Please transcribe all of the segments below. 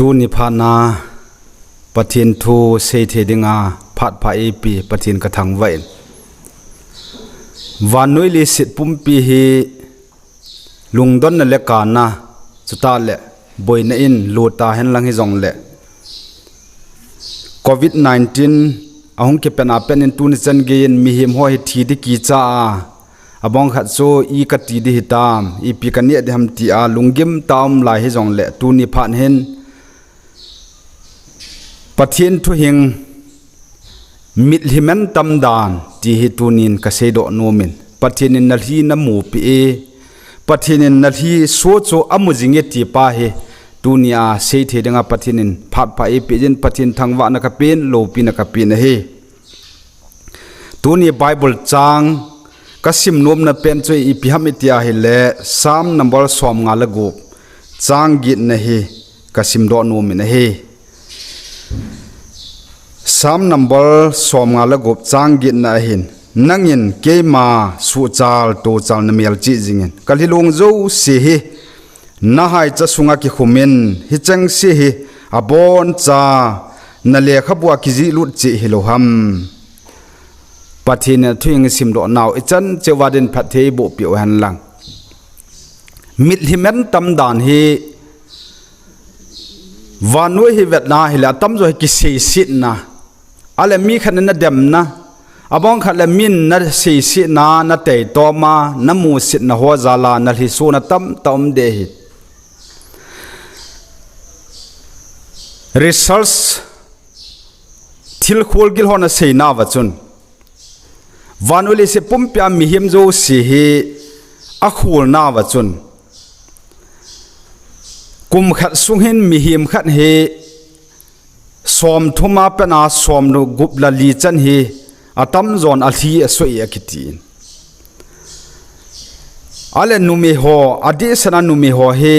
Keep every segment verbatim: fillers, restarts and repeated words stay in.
Tuni phatna Pathen thu seithei dinga phat pha eipeh Pathen kathangvah in. Vannoi leiset pumpi hi lungdonna le kana, chutah le boina in lut tahen lang hijongle, covid nineteen ahung kipen a pat in tuni chan geiyin mihem ho hi thi ding kicha a, abang khat chu i kati ding hitam, ipi kaneh ding ham tia lunggim tah a um lai hijongle, tuni phat hin Pathen thuhing, mitlhi mantam dan ti hi tunin kaseidoh nomin, Pathen in nalhi namu peh e, Pathen in nalhi so chu amu jing e ti pa hi tunia seithei dinga Pathen in phat pha eipeh jeh in Pathen thangvahna kapen, loupina kapen ahi. Tuni Bible chang kasim nomna pen chu ipi ham itia ahile, Psalm number somnga le gup, chang getna hi kasimdoh nomin ahi. Psalm number somnga le gup, chang getna ahin, nangin keima suhchal tochal namelchih jingin, kalhilong jouse hi nahaicha sunga kikhumin, hichengse hi aboncha nalekhabua kijihlut cheh hilou ham? Pathen in athuhing isimdoh nau ichan cheh uva din phatthei eiboh peh u hen lang. Mitlhi mantam dan hi vannoi hi vetna hile atamjo hi kiseisetna, ahile mi khat in nademna, abang khat le min naseisetna, nateitoma, namusetna ho jala nalhi sona tamtah um ding ahi. Research, thilkhol gil hon aseinauva chun, vannoi leiset pumpia mihem jouse hi akholnauva chun, kum khat sung hin mihem khat hi somthum a pat a somgup le li chan hi atamjon alhi asoh e akitin. Ahile numei ho, adehset a numei ho hi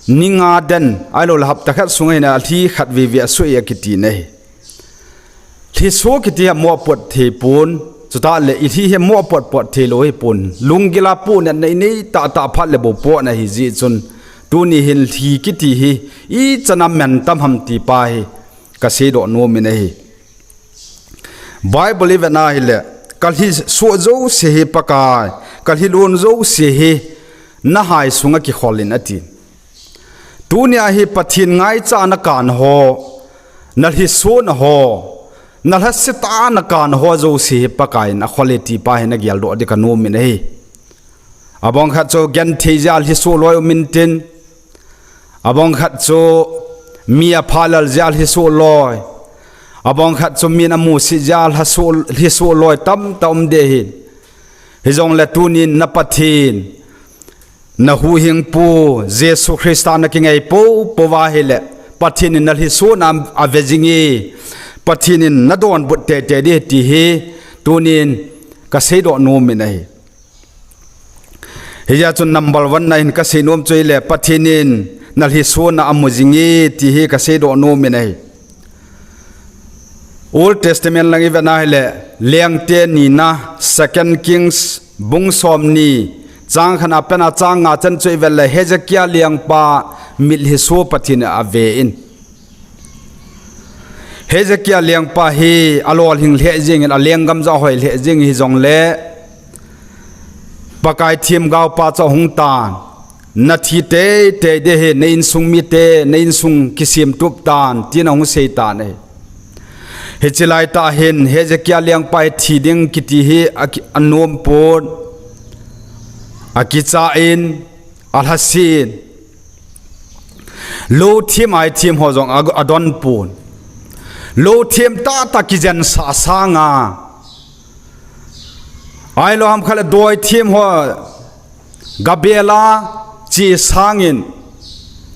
ni nga den, ahiloule hapta khat sunga hin alhi khatvei vei asoh e akitin ahi. Lhiso kiti hi amoh apot thei pon, chutah le ilhi hi amoh apot pot theilou hipon, lunggil a pohnatna inei tahtah phat le bou potna ahijeh chun, tuni hin lhi kiti hi ichan a mantam ham ti pa hi kaseidoh nomin ahi. Bible ivet a ahile, kalhiso jouse hi Pakai, kalhilon jouse hi nahai sunga kikhol in ati. Tunia hi Pathen ngaicha a nakan ho, nalhisona ho, nalhasetah a nakan ho jouse hi Pakai in akhol e ti pa hi nageldoh ding kanomin ahi. Abang khat chu genthei jeh a lhiso loi um intin, abang khat chu mi aphalel jeh a lhiso loi, abang khat chu min amusit jeh a lhaso, lhiso loi tamtah um ding ahi. Hijongle tunin na Pathen, nahuhhingpu Jesu Christa nakingai poupou va ahile, Pathen in nalhisona ave jing e, Pathen in nadonbut teitei ding ahi ti hi tunin kaseidoh nomin ahi. Hijeh chun number one na hin kasei nom chu ahile, Pathen in nalhisona amu jing e ti hi kaseidoh nomin ahi. Old Testament lang ivet a ahile, Lengte nina, Second Kings, bung somni, chang khatna a pat a chang nga chan chu ivet le, Hezekiah lengpa mitlhiso Pathen in ave in. Hezekiah lengpa hi alolhing lheh jengin, alenggam jong ahoi lheh jeng hijongle, Pakai themgaopa chu ahung tan, nathi teitei ding ahi, na insung mite, na insung kisemtup tan, tin ahung seitan ahi. Hiche laitah hin Hezekiah lengpa hi thi ding kiti hi aki, anom pon, akicha in, alhase in. Lou them, ai them ho jong a, adon pon. Lou them tahtah kijensah sanga, ahilou ham khat le doi them ho gabel a che sangin,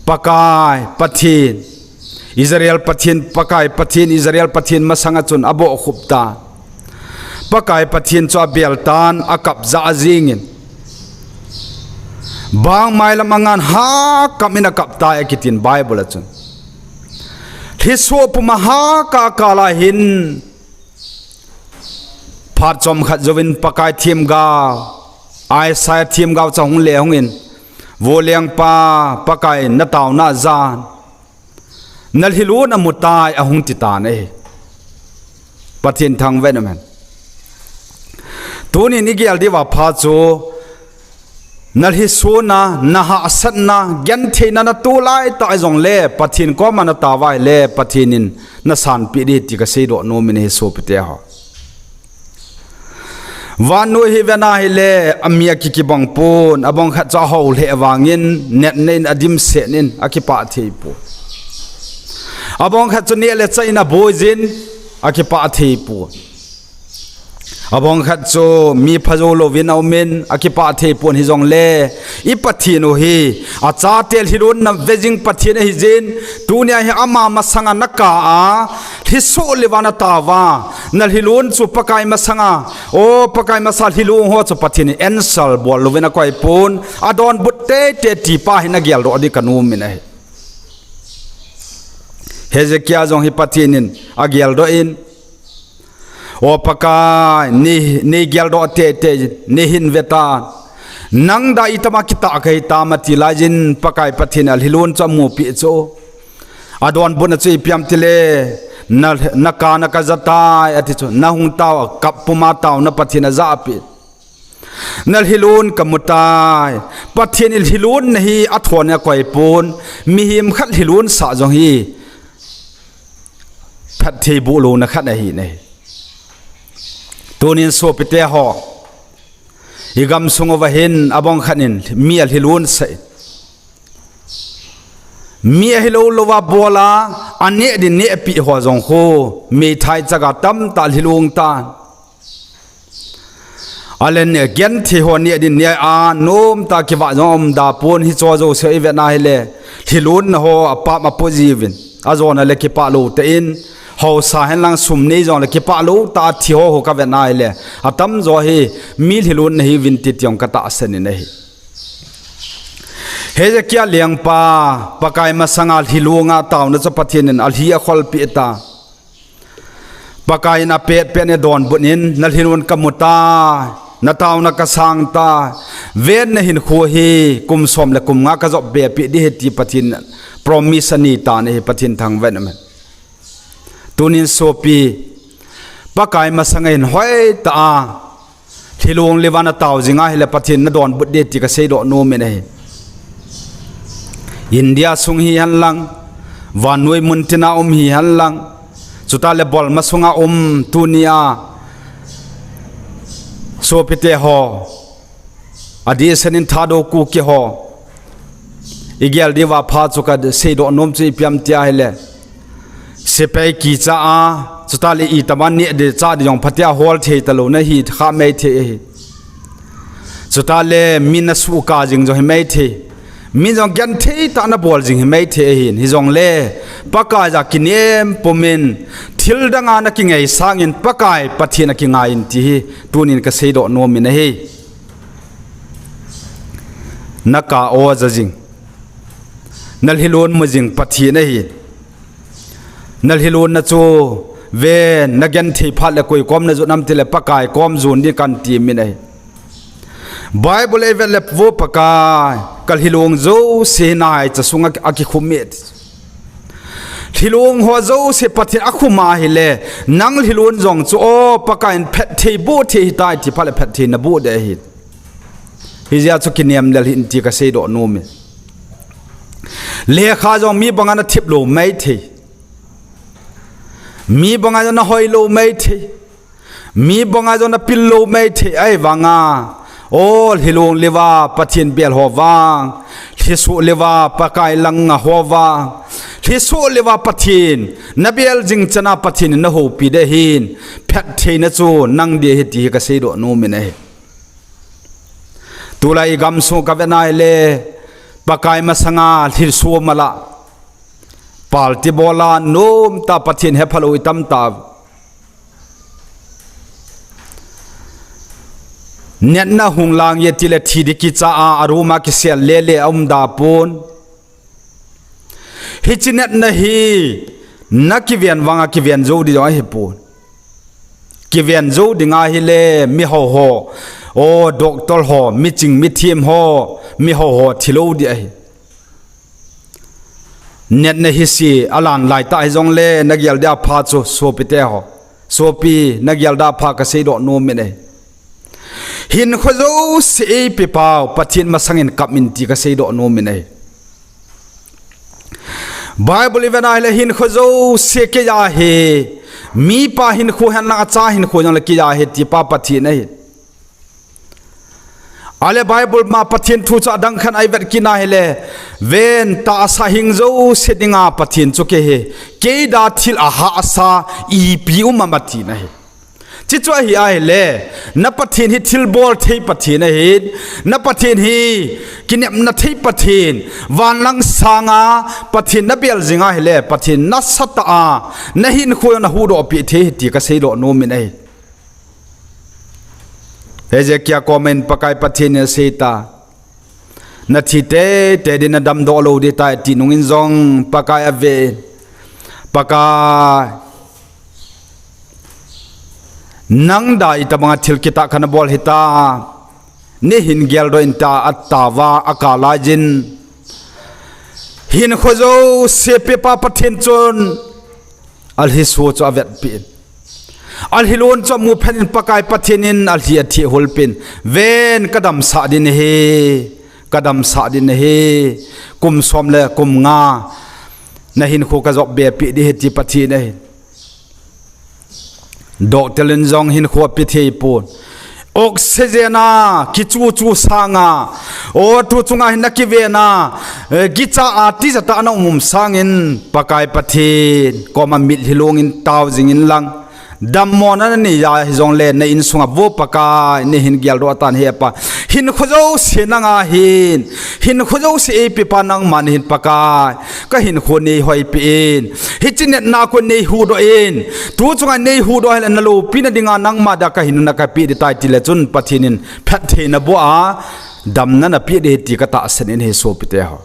Pakai Pathen, Israel Pathen, Pakai Pathen, Israel Pathen masanga chun abohkhup tan. Pakai Pathen chu abel tan, akap jah jengin. Bang mailam angan hakap in akap tai akitin Bible a chun. Lhiso puma hakap kal a hin phat chomkhat jouvin Pakai themgao, Isaiah themgao chu ahung le hungin, Vo lengpa, Pakai in nataona ajan. nalhilun amutai ahung titan ahi. Pathen thangvah in umhen. Tunin igel diuva pha chu, nalhisona, nahahsatna, gentheina natoh laitah jongle Pathen koma nataova ahile Pathen in nasanpeh ding ti kaseidoh nom in ahi sopite ho. Vannoi hi vena hile, ami akikibang pon, abang khat chu ahao lheh vangin, natna in adimset in, akipah thei pon. Abang khat chu neh le chah in aboiyin, akipah thei pon. Abang khat chu mi phajou louvin aumin, akipah thei pon hijongle, i Pathen u hi, achate lhilunna vejing Pathen ahijin, tunia hi ama masanga nakah a, lhisoh le vah nataova, nalhilun chu Pakai masanga, o Pakai masa lhilung ho chu Pathen in answer bol louvin akoi pon, adonbut teitei tipa hi nageldoh ding kanom in ahi. Hezekiah jong hi Pathen in ageldoh in, O Pakai, nei, neigeldoh teitei, neihin vetan. Nang dia itama kitah kahitam ati laiyin Pakai Pathen in alhilun chu amupeh chu. Adonbutna chu ipi ham itile, na, nakah a kajatai ati chu. Nahung tao, kap puma taona Pathen in ajahpeh. Nalhilun kamutai. Pathen in lhilunna hi athon in akoi pon. Mihem khat lhilun sah jong hi phatthei boh louna khat ahi nai. Tunin sopite ho, igamsung uva hin abang khat in mi alhilun sah in, mi ahilou louva bol a, aneh din nehpeh ho jong khu, meithai chaga tamtah lhilung tan. Ahile genthei ho neh din neh a, nomtah kivah jong aumda pon, hicheho jouse ivet na hile, lhilunna ho apap apo jiuvin, ajona le kipah lou tah in, haosa henlang sum nei jongle kipah lou tah a thi ho ho kavet na hile, atamjo hi mi lhilunna hiuvin ti ti jong katahsan in ahi. Hezekiah lengpa, Pakai masanga lhilunga taona chu Pathen in alhi akholpeh ta. Pakai in apetpet in adonbut in, nalhilun kamutai, nataona kasang tai, ven nahinkho hi kum som le kum nga kajop be peh ding ahi ti Pathen in promise anei tan ahi, Pathen thangvah in um hen. Tunin sopi, Pakai masanga hin hoitah a, lhilung le vah natao jing ahile Pathen nadonbut ding ti kaseidoh nom in ahi. India sung hihen lang, vannoi muntina um hihen lang, chutah le Burma sunga um tunia sopite ho, adehset in Thadou Kuki ho, igel diuva pha chu kaseidoh nom chu ipi ham tia hile, sepai kicha a, chutah le itama neh ding chah ding jong phatea hol thei talouna hi kha mai thei ahi. Chutah le mi nasuhkah jing jong hi mai thei. Mi jong genthei tah nabol jing hi mai thei ahin. Hijongle, Pakaiya kinem pumin, thil danga nakingai sangin Pakai Pathen akingaiyin ti hi tunin kaseidoh nom in ahi. Nakah o ja jing, nalhilun mu jing Pathen ahi. Nalhilunna chu ven, nagenthei phat le koi kom najot nam tile Pakai kom jon ding kanti min ahi. Bible eivet le vo Pakai, kalhilung jouse nahaicha sunga akikhum e. Lhilung ho jouse Pathen akhum ahile, nang lhilun jong chu o Pakai in phatthei boh thei ahitai ti phat le phatthei naboh ding ahi. Hijeh a chu kinem lel hih in ti kaseidoh nom e. Lekha jong mi banga nathip lou mai thei. Mi banga jong nahoi lou mai thei. Mi banga jong napil lou mai thei ahivanga, o lhilung le vah Pathen bel ho vang, lhisoh le vah Pakai langa ho vang, lhisoh le vah Pathen nabel jing chana Pathen in nahoupi ding ahin, phattheina chu nang ding ahi ti hi kaseidoh nom in ahi. Tulai igamsung kavet na hile, Pakai masanga lhiso mala, party bola nomtah Pathen hephalou itamtah. Natna hung lang e tile thi ding kicha a, a room a kisel lele aumda pon. Hiche natna hi nakiven vanga kiven jou ding jong ahipon. Kiven jou ding ahile mihao ho, o doctor ho, miching mithem ho, mihao ho thilou ding ahi. Natna hise alan laitah hijongle nagel dia pha chu sopite ho, sopi, nagel da pha kaseidoh nom in ahi. Hinkho jouse eipepau Pathen masangin kap in ti kaseidoh nom in ahi. Bible ivet a ahile hinkho jouse keiya ahi. Mipa hinkho henlang acha hinkho jongle keiya ahi tipa Pathen ahi. Ahile Bible ma Pathen thu chu adang khat a ivet kit na hile, ven, tahsa hing jouse dinga Pathen chu kei hi, kei dia thil ahahsa ipi um am atin ahi. Chuche chu ahi ahile, na Pathen hi thilbol thei Pathen ahin, na Pathen hi kinepna thei Pathen, van lang sanga Pathen nabel jing ahile Pathen nasatah a nahinkho nahuhdohpeh thei ahi ti kaseidoh nom in ahi. Hezekiah koma in Pakai Pathen in asei tai, nathi teitei ding, nadamdoh lou ding tai ati nungin jong Pakai ave in, Pakai, nang dia itobanga thil kitah khat nabol hitam, neihin geldoh in tia ataova akap laijin, hinkho jouse pepa Pathen chun alhiso chu avetpeh in, alhilon chu amu phat in Pakai Pathen in alhi athehhulpeh in, ven, kadamsah ding ahi, kadamsah ding ahi, kum som le kum nga nahinkho kajopbepeh ding ahi ti Pathen ahi. Doctor in jong hinkho ape theipon, oxygen a kichu chu sanga, o, tu chunga hin nakiven a, eh, gicha a tijat a naum um sangin Pakai Pathen koma mitlhi long in tao jing inlang, dammona nanei a hijongle na insunga, vo Pakai, neihin geldoh tan hepa, hinkho jouse nanga ahin, hinkho jouse eipepa nangma nahin Pakai, kahinkho neihoipeh in, hiche natna kon neihuhdoh in, tu chunga neihuhdoh hile naloupina dinga nangma dia kahin nakapeh ding tai tile chun Pathen in phattheina boh a, damna napeh ding ahi ti katahsan in ahi sopite ho.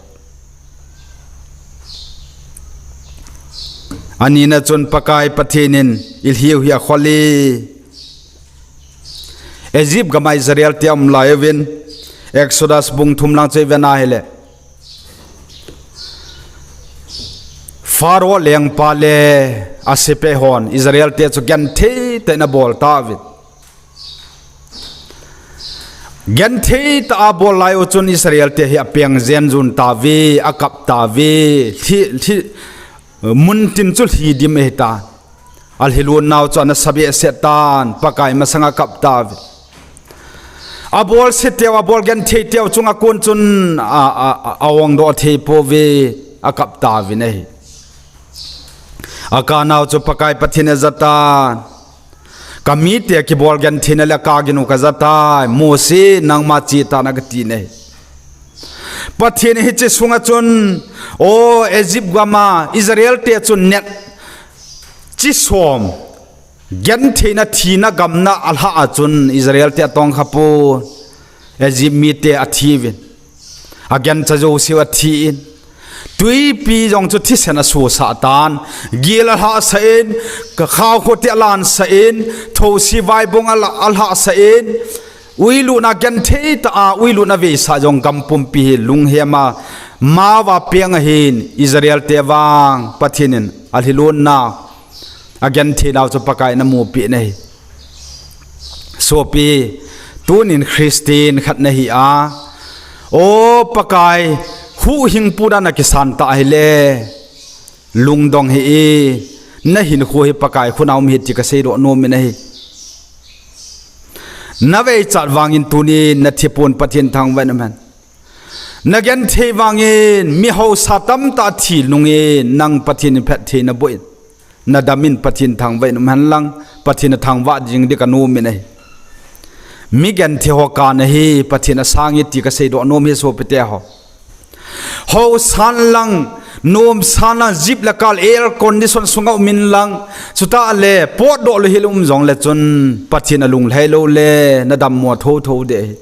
Anina chun Pakai Pathen in ilhiu hi akhol e. Egypt gam a Israel te aum lai uvin, Exodus bung thum lang chu iven ahile, Pharaoh lengpa le asepai hon Israel te chu genthei tah in abol tauvin. Genthei tah a abol lai u chun Israel te hi apeng jen jun tauve, akap tauve, lhi, lhi, muntin chu lhi dim ahitan. Alhilon nau chu ana sa behseh tan, Pakai masanga akap tauve. Abolse teu, abol genthei teu chunga kon chun a, a, a, aongdoh thei pouve, akap tauvin ahi. Akap nau chu Pakai Pathen in ajah tan, kamite kibol gentheina le kagin u kajah tai, Mosi, nangma che tan akati ahi. Pathen in hiche sunga chun, o, Egypt gam a Israel te chun nat chi som, gentheina thina gamna alhah a chun Israel te atongkha pon, Egypt mite athiuvin, agancha jouseu athin, twipi jong chu thisen asosah tan, gil alhahsah in, khaokho te alansah in, thousi vaibong ala, alhahsah in, uilutna genthei tah a uilutna veisah jong gam pumpi hi lunghem a, mao a peng ahin, Israel te vang Pathen in alhilon nau, agenthei nau chu Pakai in amupeh in ahi. Sopi, tunin Christian khat nahi a, o Pakai, huhhingpu dan a kisan tah hile, lungdong hih in, nahinkho hi Pakai khut a um ahi ti kaseidoh nom in ahi. Naveichat vangin tunin nathipon Pathen thangvah in um hen. Nagenthei vangin mi haosa tamtah thi nungin nang Pathen in phatthei naboh in, nadam in Pathen thangvah in um hen lang, Pathen athangvah jing ding kanom in ahi. Mi genthei ho kap nahi, Pathen asang e ti kaseidoh nom e sopite ho. Haosan lang, nomsan lang, jeep le car, air condition sunga um in lang, chutah le potdoh lou hel um jongle chun Pathen alunglhai loule nadammo thouthou ding ahi.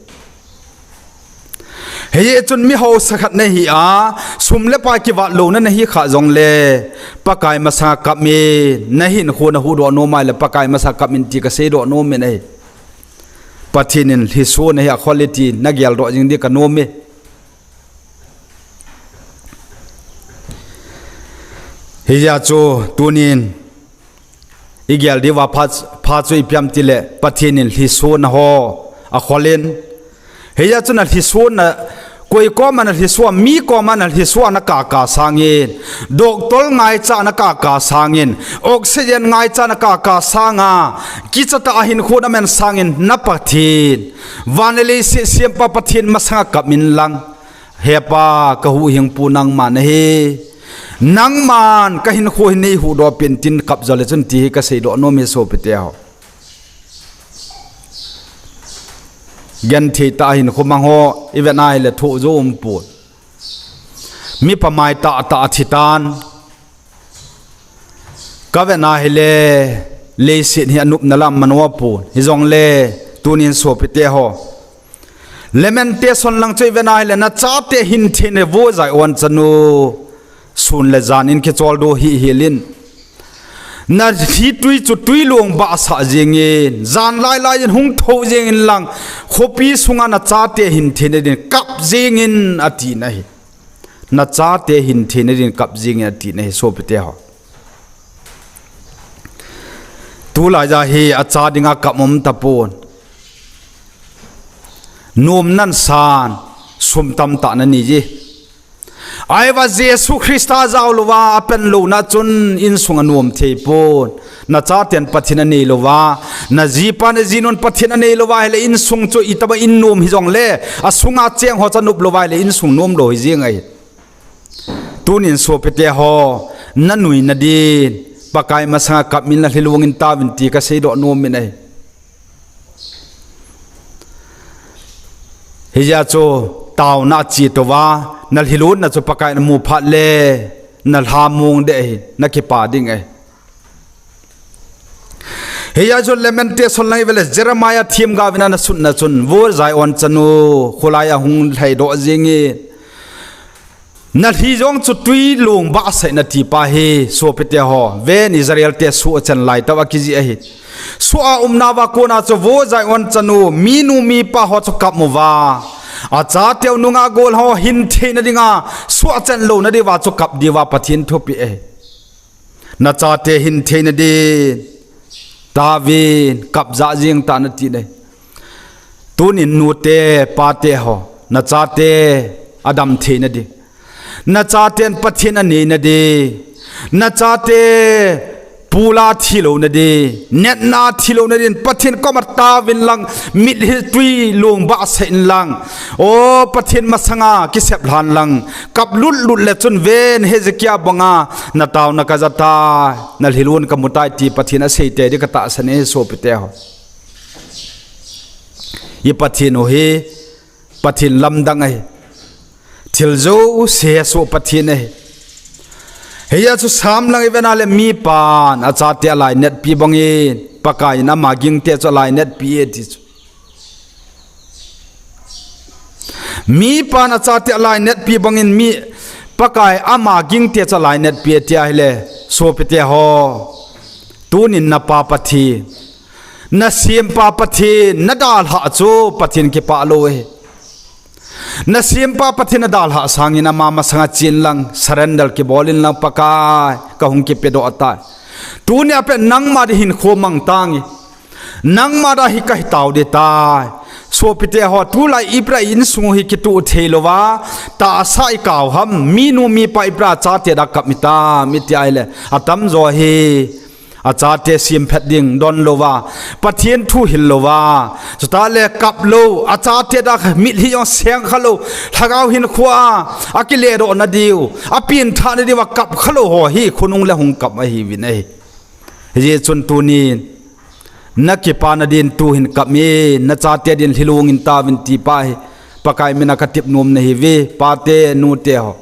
Hijeh chun mi haosa khat nahi a, sum le pai kivat louna nahi khah jongle, Pakai masanga kap in, nahinkho nahuhdoh nom ahile Pakai masanga kap in ti kaseidoh nom in ahi. Pathen in lhiso nahi akhol e ti nageldoh jing ding kanom e. Hijeh chun tunin igel diuva pha chu ipi ham itile, Pathen in lhisona ho akholin, hijeh chun alhisona, koi koma nalhiso a, mi koma nalhiso a nakaka sangin, doctor ngaicha nakaka sangin, oxygen ngaicha nakaka sanga, kichatah a hinkho naman sangin, na Pathen, van le leiset sempa Pathen masanga kap inlang, He Pa, kahuhhingpu nangma nahi. Nangman kahinkho hi neihuhdoh peh in tin kap jole chun ti hi kaseidoh nom e sopite ho. Genthei tah a hinkho mang ho ivet a hile thoh jou umpon. Mipa mai tahtah athitan. Kavet a hile leiset hi anopna lam manoh apon. Hijongle tunin sopite ho, Lamentation lang chu ivet a hile, nachate hintheina vo Zion chanu, sun le jan in kicholdo hihhel in. Nalhitwi chu twilung bahsah jengin, jan lailai in hung thou jengin lang, khopi sunga nachate hintheina din kap jengin atin ahi. Nachate hintheina din kap jengin atin ahi sopite ho. Tulai ja hi acha dinga kap um tapon. Nomnan san, sum tamtah nanei ji. Ahivang Jesu Christa jaolouva apan louna chun insung anom theipon. Nachaten Pathen aneilouva, najipa najinun Pathen aneilouva hile insung chu itobang in nom hijongle, asunga cheng ho chu anop louva hile insung nomlou hijeng ahi. Tunin sopite ho, nanuina din Pakai masanga kap in nalhilung in tauvin ti kaseidoh nom in ahi. Hijeh chun taona ache touva, nalhilunna chu Pakai in amu phat le, nalhamong ding ahi, nakipa ding ahi. Hijeh chun Lamentation lang ivet le Jeremiah themgao vin ana sutna chun, vo Zion chanu, kholai a hung lhaidoh jengin, nalhi jong chu twilung bahsah in atipa hi sopite ho, ven Israelte soh achan lai tah a kijih ahi. Soh a umnauva kona chu vo Zion chanu, minu mipa ho chu kap uva, achateu nungah gol ho hintheina dinga, soh achan louna diuva chu kap diuva Pathen thupeh ahi. Nachate hintheina din tauvin, kap jah jeng tan atin ahi. Tunin nute, pate ho, nachate adam theina din, nachaten Pathen aneina din, nachate pula thilouna din, natna thilouna din Pathen koma taovin lang, mitlhi twilung bahsah in lang, o Pathen masanga kisep lhan lang, kap lutlut le chun ven Hezekiah banga nataona kaja tai, nalhilun kamu tai ti Pathen asei tei di katahsan e sopite ho. I Pathen u hi Pathen lamdang ahi. Thil jouse hesoh Pathen ahi. Hijeh chun Psalm lang ivet a le mipan achate alainatpi bangin, Pakai in ama gingte chu alainatpi e ti chu. Mipan achate alainatpi bangin mi, Pakai ama gingte chu alainatpi e ti ahile, sopite ho, tunin napa Pathen, nasempa Pathen nadalhah chu Pathen kipah lou ahi. Nasempa Pathen nadalhah sangin ama masanga chen lang, surrender kibol in lang, Pakai, kahung kipedoh tai. Tunia pat nangma din hinkho mang tange. Nangma dia hi kahi tao ding tai. Sopite ho, tulai ipi dia insung u hi kitoh theilouva, tahsa ikao ham, minu mipa ipi dia chate dia kap itam iti ahile, atamjo hi achate semphat ding donlouva, Pathen thu hillouva, chuteng le kaplou, achate dia mitlhi jong seng khalou, lhagao hinkhoa akiledohna diu, apengthahna diuva kap khalou ho hi khonung le hung kap ahiuvin ahi. Hijeh chun tunin nakipana din tuhin kap in, nachate din lhilung in tauvin ti pa hi Pakai mina katep nom nahiuve, pate nute ho.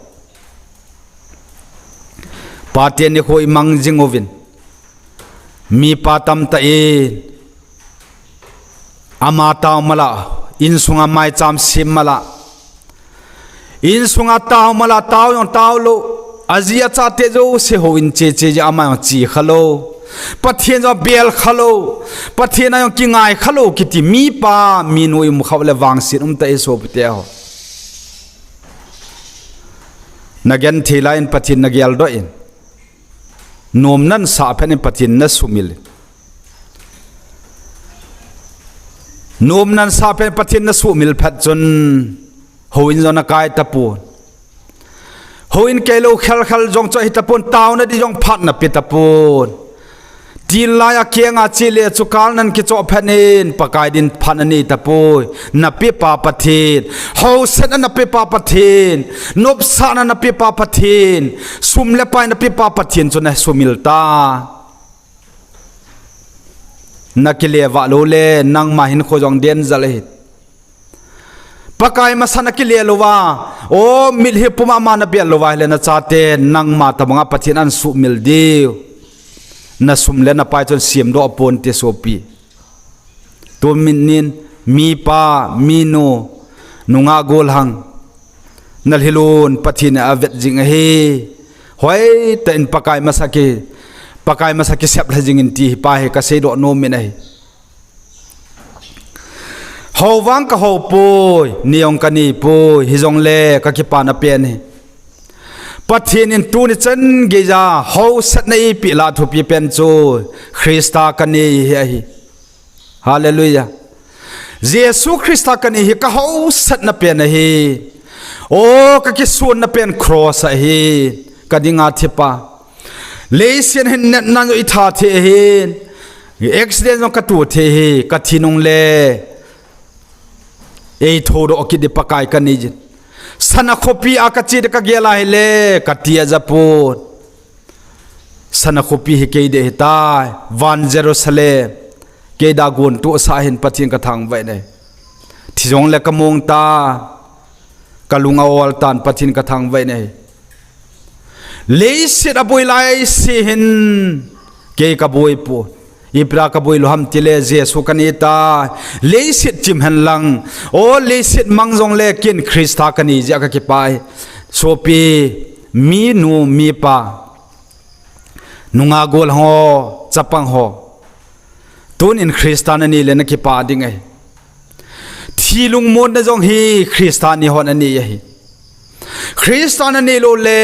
Pate nikho imang jing uvin, mipa tamtah in ama tao mala, insunga maicham sem mala, insunga tao mala, tao jong taolou, aji achate jouse houin che che jeh a ama jong che khalou, Pathen jong bel khalou, Pathen a jong kingai khalou kiti mipa minu imu khah le vangset umtah e sopite ho. Nagenthei lai in Pathen nageldoh in, Nom nasah phat in Pathen nasumil. Nom nasah phat in Pathen nasumil phat chun houin jong nakai tapon. Houin keilou khelkhel jong chu ahi tapon, taona di jong phat nape tapon. Tillai a kenga chele chu kal nan kichoh phat in Pakai din phat nanei tapoi. Napepa Pathen, hausatna napepa Pathen, nopsahna napepa Pathen, sum le pai napepa Pathen chu nasumil ta. Nakile vah loule nangma hinkho jong danger ahi. Pakai masa nakile louva, o mitlhi puma ama nabel louva ahile nachaten nangma tobanga Pathen ansuhmil diu. Nasum le napai chun semdoh ponte sopi. Tunin mipa, minu, nungah golhang, nalhilun Pathen in avet jing ahi. Hoitah in Pakai masa ki, Pakai masa kisep lha jingin ti hi pa hi kaseidoh nomin ahi. Hou vang kahoupoi, nei jong kaneipoi, hijongle kakipana pen hi, Pathen in tuni chan geija hausatna eipeh lah a thupi pen chu Christa kanei hi ahi. Hallelujah. Jesu Christa kanei hi kahausatna pen ahi. O, kakisonna pen cross ahi. Kadinga thipa, leiset hin natna jong itha thei ahin, accident jong kato thei ahi, kathi nungle eithoudoh kit ding Pakai kaneiyin. Sana khopi a kache ding kagel a hile kati ajapon. Sana khopi hi kei ding ahitai, van Jerusalem, kei dia gontohsah ahin Pathen kathangvah in ahi. Thi jongle kamong ta, kalung a-ol tan Pathen kathangvah in ahi. Leiset aboi laise hin kei kaboipoi. Ipi dia kaboilou ham tile Jesu kanei tai. Leiset chim henlang, o leiset mang jongle ken Christa kanei jeh a kakipah ahi. Sopi, minu, mipa, nungah golhang ho, chapang ho, tunin Christa nanei le nakipah ding ahi. Thi lungmonna jong hi Christa nei hon anei ahi. Christa nanei loule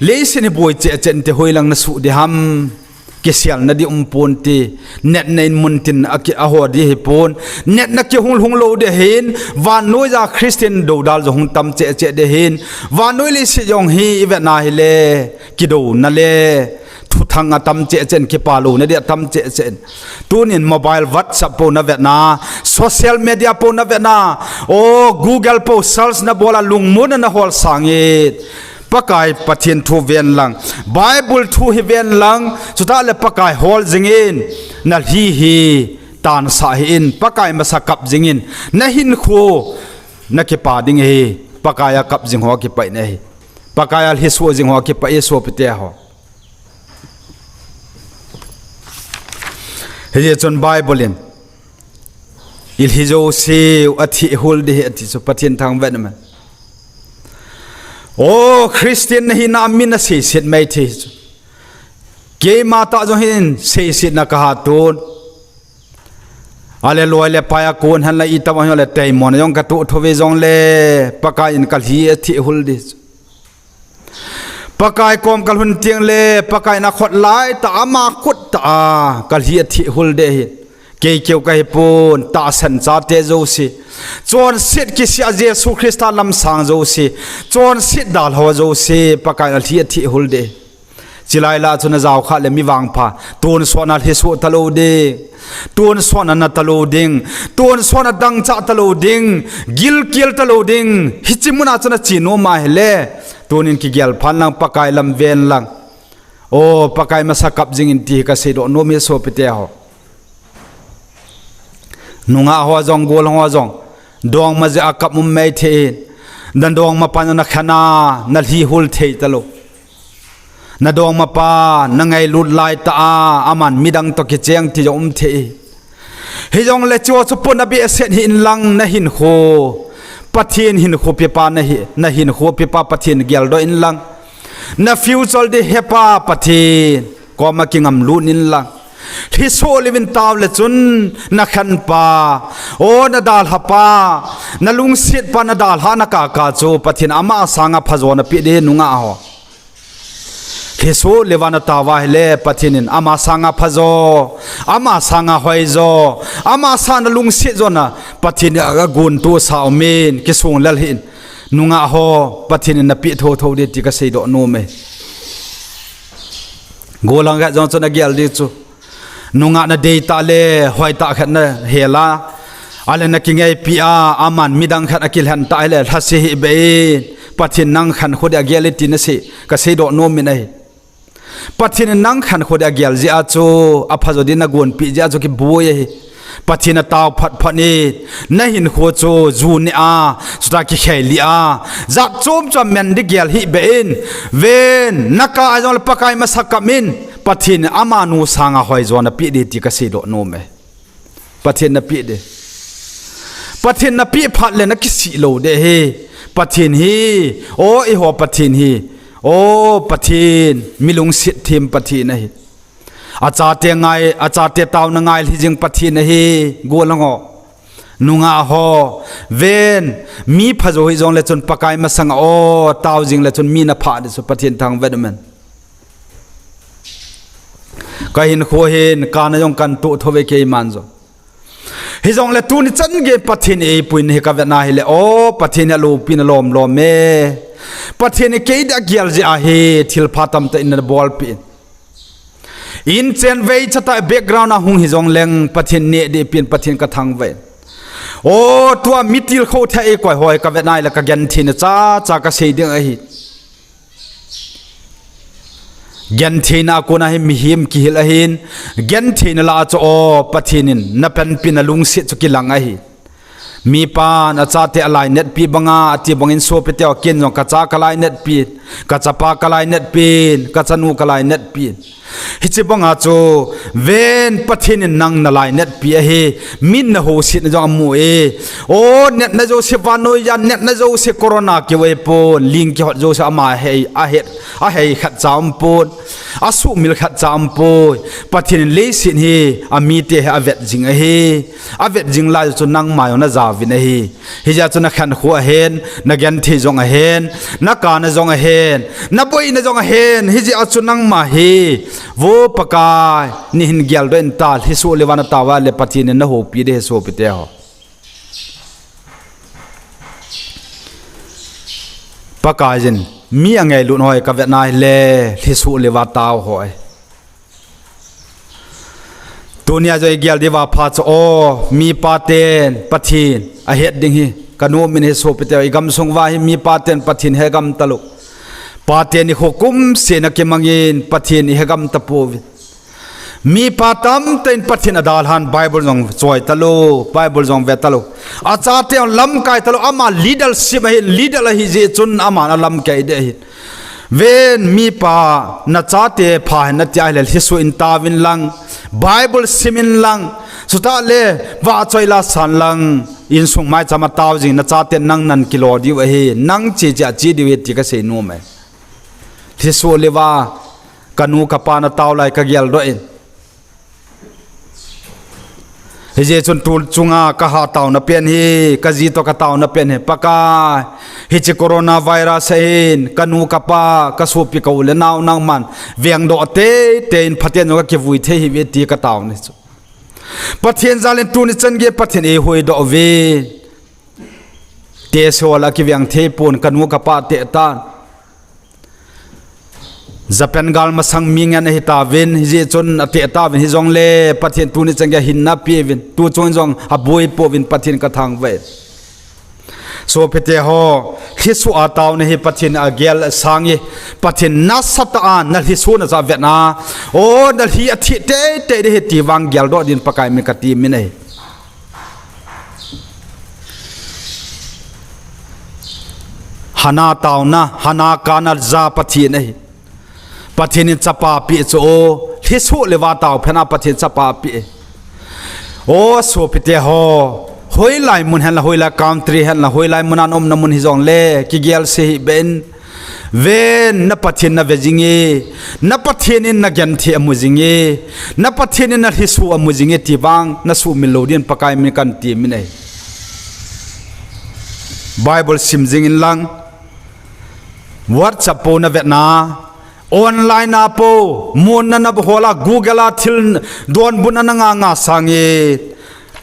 leiset hi boi cheh cheh inte, hoilang nasuh ding ham? Kiselna ding um ponte. Natna in muntin a ki, aho ding ahipon. Natna kihung lhung lou ding ahin, vannoija Christian doudal jong hung tam cheh cheh ding ahin. Vannoi leiset jong hi ivetna hile kidouna le thuthang atam cheh cheh in, kipah louna ding atam cheh cheh in. Tunin mobile WhatsApp pou navetna, social media pou navetna, o Google pou search nabol a lungmonna nahol sangin, Pakai Pathen thu ven lang, Bible thu hi ven lang, chutah le Pakai hol jingin, nalhi hi tansah hih in, Pakai masa kap jingin, nahinkho nakipa ding ahi. Pakai a kap jing ho akipah in ahi. Pakai a lhisoh jing ho akipah e sopite ho. Hijeh chun Bible in, ilhi jouseu athihul ding ahi ati chu Pathen thangvah in ahi. O, Christian nahina a min aseiset mai thei chu, keima tah jong hin seisetna kahaton. Ale loi le pai a kon henlang, itobang hijongle teimona jong katoh thouve jongle, Pakai in kalhi athihul ding chu. Pakai kom kalhun tengle Pakai in akhut laitah a, ama khut tah a kalhi athihul ding ahi. Kei keu kahipon, tahsan chate jouse, chonset kisih a Jesu Christa lamsang jouse, chonset dalha jouse, Pakai in alhi athihul ding ahi. Chulai lah a chu najao khah le mi vangpha, tonsotna lhisoh talou ding, tonsotna na talou ding, tonsotna dangchah talou ding, gilkel talou ding, hiche muna chu nache nom ahile, tunin kigel phan lang, Pakai lam ven lang. O, Pakai masa kap jingin ti hi kaseidoh nom e sopite ho. Nungah ho jong, golhang ho jong, dongma jeh a kap um mai thei in, nadongmapa nakhen a nalhi hul thei talou, nadongmapa nangailut laitah a aman midang toh kicheng ti jong um thei. Hijongle chuche chu puna behseh hih in lang, nahinkho, Pathen hinkho pepa nahi, nahinkho pepa Pathen geldoh in lang, na future ding hepa Pathen koma kingamlut in lang. Lhisoh leuvin taole chun nakhenpa, o nadalhapa, nalungsetpa, nadalhah nakaka chu Pathen ama sanga phajona peh ding nungah ho. Lhisoh le vana taova hile Pathen in ama sanga phajo, ama sanga hoijo, ama sanga lungset jona Pathen in agontohsa umin, kisonglel hih in. Nungah ho, Pathen in napeh thouthou ding ti kaseidoh nom e. Gollhang khat jong chun agel ding chu, nungah nadei tah le hoitah khat nahel a, ahile nakingaipi a, aman midang khat akilhen tah hile lhase hih beh in, Pathen nang khankho ding agel e ti nasei, kaseidoh nom in ahi. Pathen in nang khankho ding agel jeh a chu, aphajo ding nagonpeh jeh a chu kiboi ahi. Pathen atao phatphat in, nahinkho chu ju neh a, chuta kikhai lih a, jat chom chom men ding gel hih beh in, ven, nakah a jongle Pakai masang kap in, Pathen in amanu sanga hoijo napeh ding ti kaseidoh nom e. Pathen napeh ding. Pathen napeh phat le nakisih lou ding ahi. Pathen hi, o eiho Pathen hi, o Pathen, mi lungset them Pathen ahi. Achate ngai, achate taona ngailhi jing Pathen ahi, gollhang ho. Nungah ho, ven, mi phajo hih jongle chun Pakai masanga o tao jingle chun mi naphah ding chu Pathen thangvah in umin. Kahinkho hin kana jong kantoh thouve keiman jong. Hijongle tuni chan gei Pathen eipuina hi kavetna hile, o Pathen hi aloupina lomlom e. Pathen in kei ding agel jeh ahi, thilpha tamtah in nabolpeh in. Inchen vei chatah background a hung hijongleng Pathen neh ding pen Pathen kathangvah in. O tua mi tilkhou thei eikoi ho hi kavetna hile kagentheina chacha kasei ding ahi. Gentheina a kona hi mihem kihil ahin, gentheina lah a chu o Pathen in napanpina lungset chu kilang ahi. Mipan achate alainatpi banga ati bangin sopite ho, ken jong kacha kalainatpi, kachapa kalainatpi, kachanu kalainatpi. Hiche banga chu ven Pathen in nang nalainatpi ahi, min nahousetna jong amu e. O natna jouse vannoiya, natna jouse corona kivei pon, ling kihot jouse ama ahei, ahei khatcha umpon, asuhmil khatcha umpoi. Pathen in leiset hi amite hi avet jing ahi. Avet jing lai chu nangma jong najaovin ahi. Hijeh a chu nakhankho ahen, nagenthei jong ahen, nakana jong ahen, naboina jong ahen. Hijeh a chu nangma hi, vo Pakai, neihin geldoh in ta, lhisoh le vana taova le Pathen in nahoupi ding ahi sopite ho. Pakaiyin, mi angailut ho hi kavetna hile, lhisoh le va tao ho ahi. Tunia jong igel diuva pha chu o, mipaten Pathen ahet ding hi kanom in ahi sopite, igamsung uva hi mipaten Pathen hegam talou. Paten nikho kumseh in akimangin Pathen ihegam tapouvin. Mipa tamtah in Pathen adalhan Bible jong choi talou, Bible jong ve talou. Achate jong lamkai talou, ama leadership ahin, leader ahijeh chun aman alamkai ding ahin. Ven mipa, nachate pha hen nati ahile lhisoh in taovin lang, Bible sim in lang, chutah le vahchoi la san lang, insung maicham a tao jing, nachaten nang nan kilo diu ahi, nang che che a che diu ahi ti kasei nom e. Lhisoh le va, kanu kapa natao lai kageldoh in. Hijeh chun tu chunga kaha taona pen hi, kaji toh kataona pen hi, Pakai, hiche coronavirus ahin kanu kapa, kasopi ka u le nao nangman vengdoh teitei in, phaten jong kakivui thei hiuve ti kataona chu. Pathen jal in tuni chan gei Pathen eihuhdoh uve. Test hol a kiveng thei pon, kanu kapa teh tan. Japan gal masang mi ngen ahitauvin, hijeh chun ateh tauvin, hijongle Pathen tuni chan gei hinna apeuvin, tu chung jong aboi pouvin, Pathen kathangvah e. Sopite ho, lhisoh a taona hi Pathen agel asang e, Pathen nasatah a nalhisohna chu avetna, o nalhi atheh teitei ding ahi ti vang geldoh din Pakai min kati min ahi. Hana taona, Hana kana ja Pathen ahi. Pathen in chapa apeh chu o, lhisoh le va tao phat a Pathen chapa apeh e. O sopite ho, hoilai mun henlang, hoilai country henlang, hoilai mun a naumna mun hijongle, kigelse hih beh in. Ven, na Pathen nave jing e, na Pathen in nagenthei amu jing e, na Pathen in nalhisoh amu jing e ti vang nasuhmil lou din Pakai min kanti min ahi. Bible sim jing in lang, WhatsApp pou navetna, Online a po, mun na na hol a, Google a thil donbutna na nga nga sangin,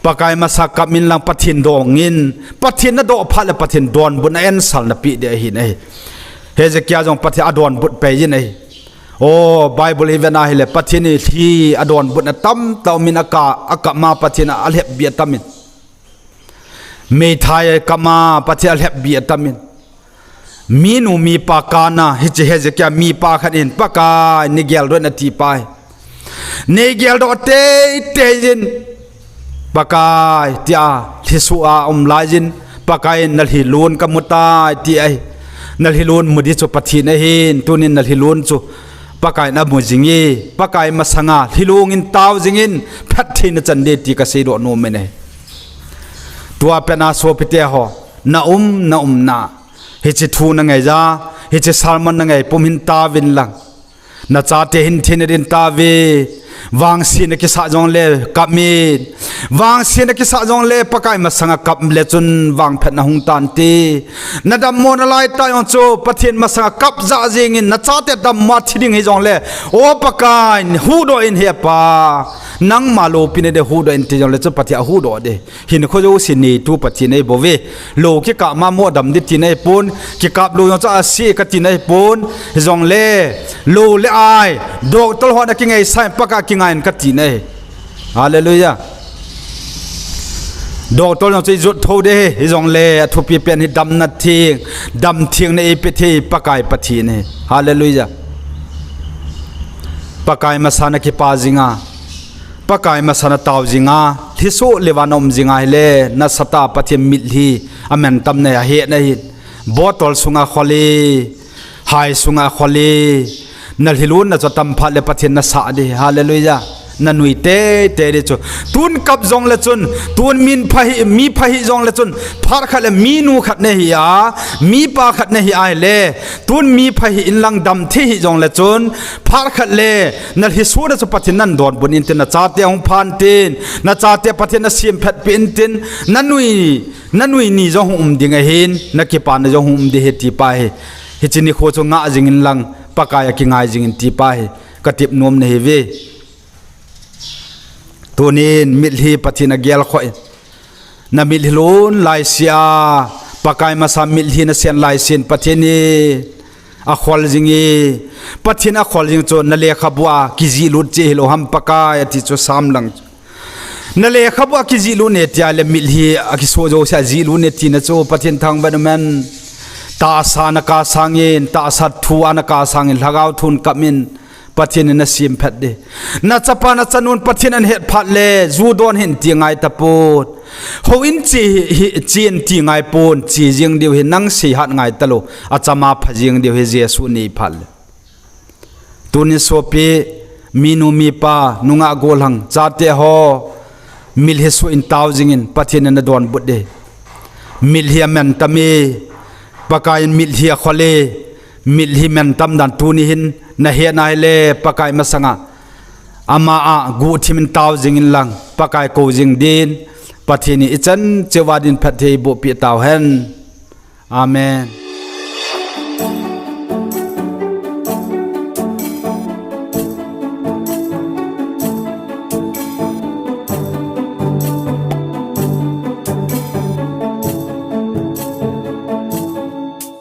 Pakai masa kap in lang Pathen dong in, Pathen na doh phat le Pathen donbutna answer na pe ding ahi nai. Hezekiah jong Pathen adonbut pai in ahi. O, Bible i vet na hile, Pathen in lhi adonbutna tamtah um in aka, akap ma Pathen alhep bih atam in. Meithai kap ma Pathen alhep bih atam in. Minu mipa kana, hiche Hezekiah mipa khat in, Pakai, nei geldoh in ati pai. Nei geldoh teitei in, Pakai, tia, lhisoh a um lai in, Pakai in na lhilun kamu tai, ti ahi. Na lhilun mu ding chu Pathen ahin, tunin na lhilun chu Pakai in amu jing e, Pakai masanga lhilung in tao jing in, phatthei na chan ding ti kaseidoh nom in ahi. Tua pen a sopite ho, na um, na umna, hiche thu na ngai ja, hiche sermon na ngai pum hin taovin lang. Na chate hin thina din taove. Vangsetna kisah jongle kap in. Vangsetna kisah jongle Pakai masanga kap le chun vangphatna hung tante. Na dammo na laitah jong chu Pathen masanga kap jah jeng in, na chate dammo a thi ding hijongle, O Pakai, huhdoh in he Pa. Nangma loupina ding huhdoh in ti jongle chu Pathen ahuhdoh ding. Hinkho jouse neitu Pathen ahibouve. Lou kikap ma mo dam ding tina ahipon, kikap lou jong chu ase katina ahipon, hijongle lou le ai, doctor hon akingaisah in Pakai kingai in katina ahi. Hallelujah. Doctor jong chu ijot thou ding ahi, hijongle athupi pen hi damna theng, damthengna eipe thei Pakai Pathen ahi. Hallelujah. Pakai masa na kipa jing a, Pakai masa na tao jing a, lhisoh le vang na um jing a hile, nasatah a Pathen mitlhi amantam na ahet na ahi. Bottle sunga khol e, hai sunga khol e, na lhilunna chu atam phat le Pathen na sah ding. Hallelujah. Na nui teitei ding chu. Tun kap jongle chun, tun min pha hi, mi pha hi jongle chun, phat khat le minu khat na hi a, mipa khat na hi a hile, tun mi pha hi in lang dam thei hi jongle chun, phat khat le na lhisohna chu Pathen nan donbut intin, na chate hung pha intin, na chate Pathen na semphatpeh intin, na nui, na nui ni jong hung um ding ahin, na kipana jong hung um ding ahi ti pa hi. Hiche nikho chu ngah jing in lang, Pakai a kingai jing in ti pa hi, katep nom na ahiuve. Tunin mitlhi Pathen agelkhoh in, na mitlhi lun laise a, Pakai masa mitlhi nasen laisen Pathen in akhol jing e. Pathen akhol jing chu na lekhabu a kijihlut cheh hilou ham Pakai ati chu sam lang chu. Na lekhabu a kijihlut ne tia le mitlhi akisoh jouse a jihlut ne tina chu Pathen thangvah in um hen. Tahsa na kap sangin, tahsa thu a na kap sangin, lhagao thun kap in, Pathen in na semphat ding. Na chapa na chanun Pathen ahet phat le, ju don hih in ti ngai tapon. Houin che hi, che in ti ngai pon, che jeng diu hi nang seihat ngai talou, achama pha jeng diu hi Jesu nei phat le. Tunin sopi, minu mipa, nungah gollhang, chate ho, mitlhi soh in tao jing in, Pathen in na donbut ding. Mitlhi amantam e, Pakai in mitlhi akhol e, mitlhi mantam dan tuni hin nahet na hile Pakai masanga ama a guhthim in tao jing in lang, Pakai kou jing din, Pathen in ichan cheh uva din phatthei eiboh peh tau hen. Amen.